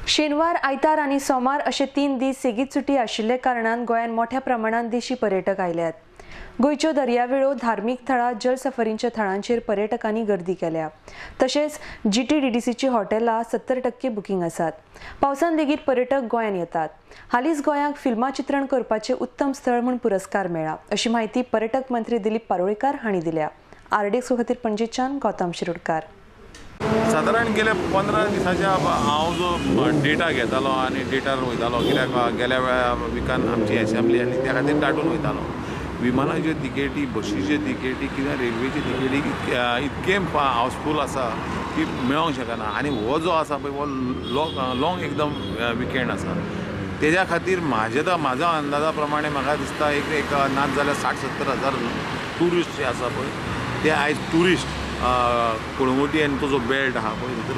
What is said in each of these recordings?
शेनवार, आयतार आनी सोमार अशे 3 दीस सेगीत सुटी आशिल्ले कारणान गोंयांत मोठ्या प्रमाणात देशी पर्यटक आयल्यात। गोंयच्यो दर्यावेळो, धार्मीक थळां, जलसफरींच्या थळांचेर पर्यटकांनी गर्दी केल्या। तशेंच जीटीडीसीची हॉटेलां 70% बुकींग आसात। पावसान लेगीत पर्यटक गोंयांत येतात। हालींच गोंयांक फिल्मां चित्रण करपाचें उत्तम स्थळ म्हूण पुरस्कार मेळ्ळा अशी म्हायती पर्यटक मंत्री दिलीप पारोळेकार हांणी दिल्या। आरडीएक्स खातीर पणजेच्यान गौतम शिरोडकार। सादारण गेल्या 15 दिसाच्या हांव जो डेटा घेतालो आनी डेटार वयतालो, कित्याक गेल्या वेळा विकान आमची एसेंब्ली आसली त्या खातीर दाटून वयतालो। विमानाच्यो तिकेटी, बशीच्यो तिकेटी किंवा रेल्वेच्यो तिकेटी इतकें हावसफूल आसा की मेळोंक शकना। आनी हो जो आसा पळय हो लॉंग एकदम विकेंड आसा, तेज्या खातीर म्हाज्या अंदाजा प्रमाणे म्हाका दिसता एक एक नाच जाल्यार 60-70 हजार ट्युरिस्ट जे आसा पळय ते आयज ट्युरिस्ट कळंगुटी आनी तो जो बेल्ट आहा पळय भितर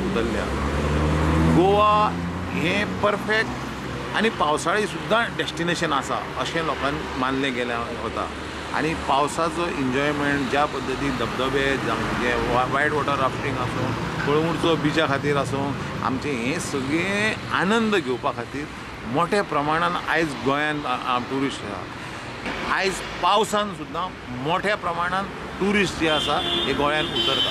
उतरल्या। गोवा हें परफेक्ट आनी पावसाळी सुद्दां डेस्टिनेशन आसा अशें लोकांक मानलें गेलें वता। आनी पावसाचो एन्जॉयमेंट ज्या पद्दतीन धबधबे जे वायट वॉटर राफ्टींग आसूं, कळंगूटचो बिचा खातीर आसूं, आमचें हें सगळें आनंद घेवपा खातीर मोठ्या प्रमाणान आयज गोंयांत ट्युरिस्ट आसा। आयज पावसान सुद्दां मोठ्या प्रमाणान ट्युरिस्ट जे आसा हे गोंयांत उतरता।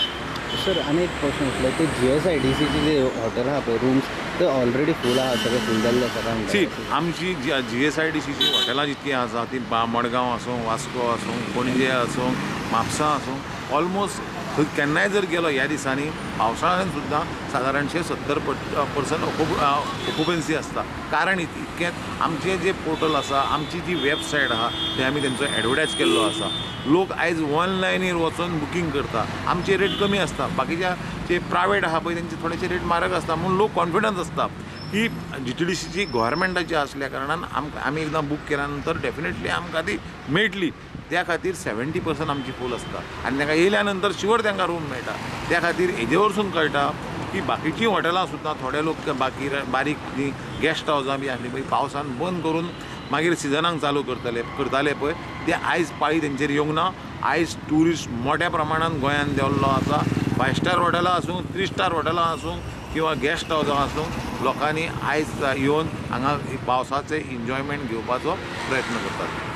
सर, आनी एक प्रश्न आसलो की जीएसआयडीसीची जे हॉटेल आहा पळय रूम्स ते ऑलरेडी फूल आहा, सगळे फूल जाल्ले आसा काय? सी, आमची जीएसआयडीसीची हॉटेलां जितकीं आसा ती मडगांव आसूं, वास्को आसूं, पणजे आसूं, म्हापसा आसूं, ऑलमोस्ट खंय केन्नाय जर गेलो ह्या दिसांनी पावसाळ्यान सुद्दां सादारणशें 70% ऑक्युपन्सी आसता। कारण इतकेंच आमचें जें पोर्टल आसा, आमची जी वेबसायट आहा ते आमी तेंचो एडवर्टायज केल्लो आसा। लोक आयज ऑनलायनीर वचोन बुकींग करता, आमचे रेट कमी आसता, बाकीच्या जे प्रायवेट आहा पळय तेंचे थोडेशे रेट म्हारग आसता, म्हूण लोक कॉन्फिडन्स आसता की जीटीडीसीची गव्हर्मेंटाची आसल्या कारणान आमकां आमी एकदां बूक केल्या नंतर डेफिनेटली आमकां ती मेळटली। त्या खातीर 70% आमची फूल आसता आनी तांकां येयल्या नंतर शुवर तांकां रूम मेळटा। त्या खातीर हेजे वरसून कळटा की बाकीचीं हॉटेलां सुद्दां थोडे लोक बाकी बारीक जी गेस्ट हावजां बी आसली पळय पावसान बंद करून मागीर सिजनाक चालू करताले पळय ते आयज पाळी तेंचेर येवंक ना। आयज ट्युरिस्ट मोठ्या प्रमाणान गोंयांत देंवल्लो आसा। 5 स्टार हॉटेलां आसूं, 3 स्टार हॉटेलां आसूं किंवा गेस्ट हावजां आसूं, लोकांनी आयज येवन हांगा पावसाचें एन्जॉयमेंट घेवपाचो प्रयत्न करतात।